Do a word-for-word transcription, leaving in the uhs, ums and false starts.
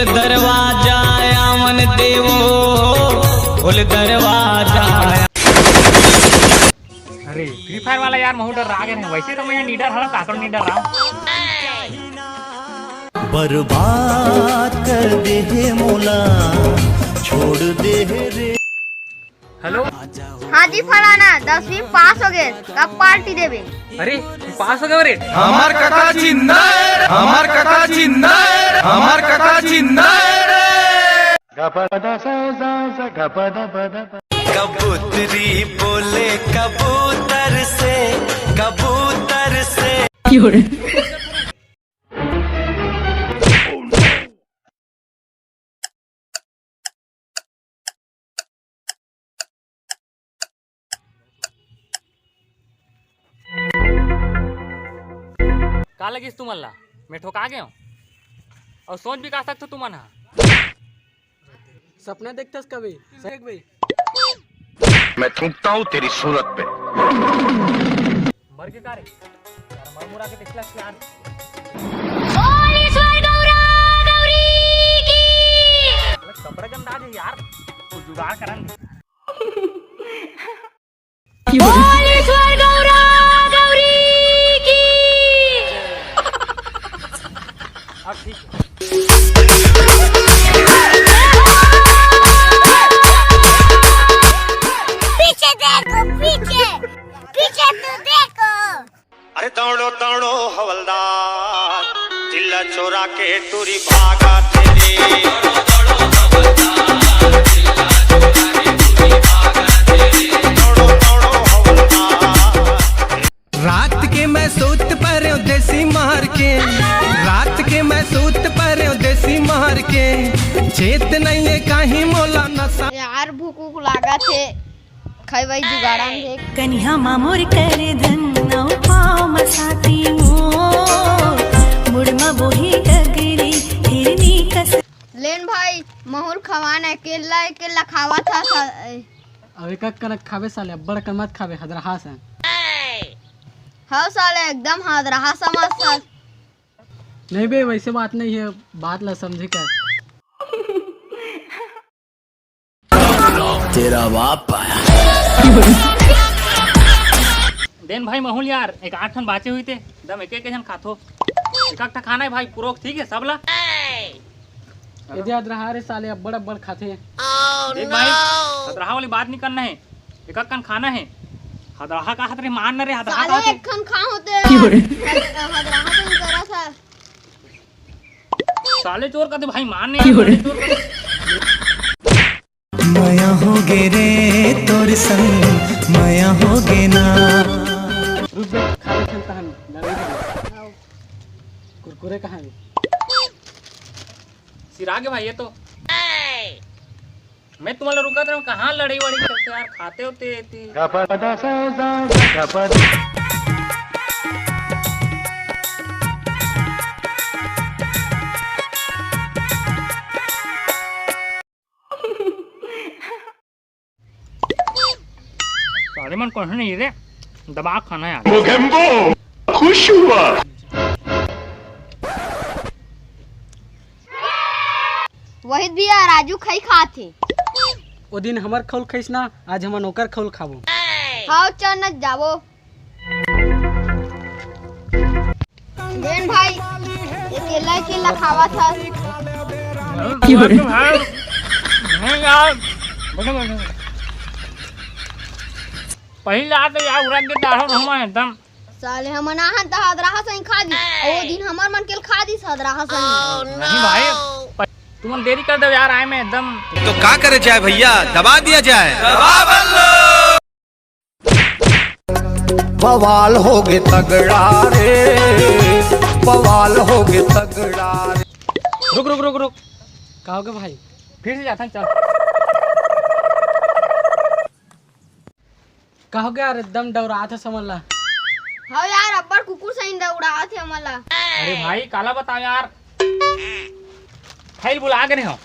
दरवाजा आवन देवो, खोल दरवाजा। अरे, फ्री फायर वाला यार, महूँ डर्रा गे रहेंव। वैसे तो मैं निडर हूँ, काकरो निडर रहा हूँ। बर्बाद कर दे हे मोला, छोड़ दे हे रे। हेलो। हाँ जी फलाना, दसवीं पास हो गे, कब पार्टी देबे? अरे, तू पास हो गे रे? हमर कका जिंदा हे, हमर कका जिंदा हे, हमर कका जिंदा हे रे। कबूतरी बोले कबूतर से, कबूतर से। का लगिस तुमन ला? मैं ठोका गेंव? अउ सोच भी का सकथो तुमन हा? सपना देखथस कभी? देख भाई। मैं थूकता हूँ तेरी सूरत पे। मर के का रे? यार, मर मुरा के देखला यार। बोल ईश्वर गौरा गौरी की। अरे, कपड़ा गंदा दे यार, कुछ जुगाड़ करन। बोल ईश्वर गौरा गौरी की। अब ठीक है। पीछे देखो, पीछे, पीछे तो देखो। अरे दौड़ो दौड़ो हवलदार, जिला चोरा के टूरी भागा थे रे। दौड़ो दौड़ो हवलदार। रात के मैं सूत परेंव देसी मार के, रात के मैं सूत परेंव देसी मार के, चेत नइये काहीं मोला नशा। यार भूख उख लागत हे, खाई वाई जुगाड़ा में देख। कनिहा मा मोर कर धन, अउ पाँव मा साटी मोर, मुड़ मा बोही डगरी, हिरनी कस। लेन भाई, महूँ ल खवाना हे, केला, केला खावा था सा-, ए। अबे का कनक खाबे साले, अब्बड़ कन मत खाबे, हदरहा सा। हव साले, एकदम हदरहा सा मत साले। नहीं बे, वैसे बात नहीं है, बात ला समझे का। तेरा बाप आया। देन भाई महूँ ल यार, एक आध ठन बाचे हुई ते, दम एक एक झन खाथो। एक एक ठा खाना हे भाई, पूरा ठीक हे सब ला। ये दे हदरहा रे साले, अब्बड़ अब्बड़ खाथे। देख भाई, हदरहा वाली बात नहीं करना हे, एक एक कन खाना हे। हदरहा का हाथ रे, मान न रे, हदरहा साले का हाथ रे। एक खन खा होते। हदरहा तो नहीं करा था। साले चोर कहते भाई मान नहीं आया, साले चोर कहते। मया हो गे रे तोर संग, मया हो गे ना। रुक बे, खा ले खेलता है, लड़ाई कर। कुरकुरे कहाँ है? सिरा गे भाई ये तो। मैं तुम्हारा रुका था, कहाँ लड़ाई वड़ाई करते यार, खाते होते थे। साले मन कुछ नहीं रे, दबा खाना यार। मोगेम्बो खुश हुआ। वही भैया राजू खई खात हे। ओ दिन हमर खउल खइस ना, आज हमन ओकर खउल खाबो। हाव चल न जाबो। देन भाई, अकेला अकेला खावा था। क्यों रे? नहीं यार, बोलो, बोलो। पहले आते यार, उड़ा के डालो, हम एकदम। साले हमन आहन त हदराहा सही खा दी, अउ वो दिन हमर मन के खा दी हदराहा सही। नहीं भाई, प-, तुमन देरी कर दो यार, आए मैं एकदम। तो का करे जाए भैया, दबा दिया जाए। दबा बल्लो। बवाल हो गे तगड़ा रे, बवाल हो गे तगड़ा रे। रुक, रुक, रुक, रुक। का हो गे भाई? फिर से जाथन, चल। का हो गे यार, एकदम डरात हस हमन ला। हाँ यार, अब्बड़ कुकुर सही डरात हे हमन ला। अरे भाई, काला बताओ यार। फाइल बुला के नहीं हो।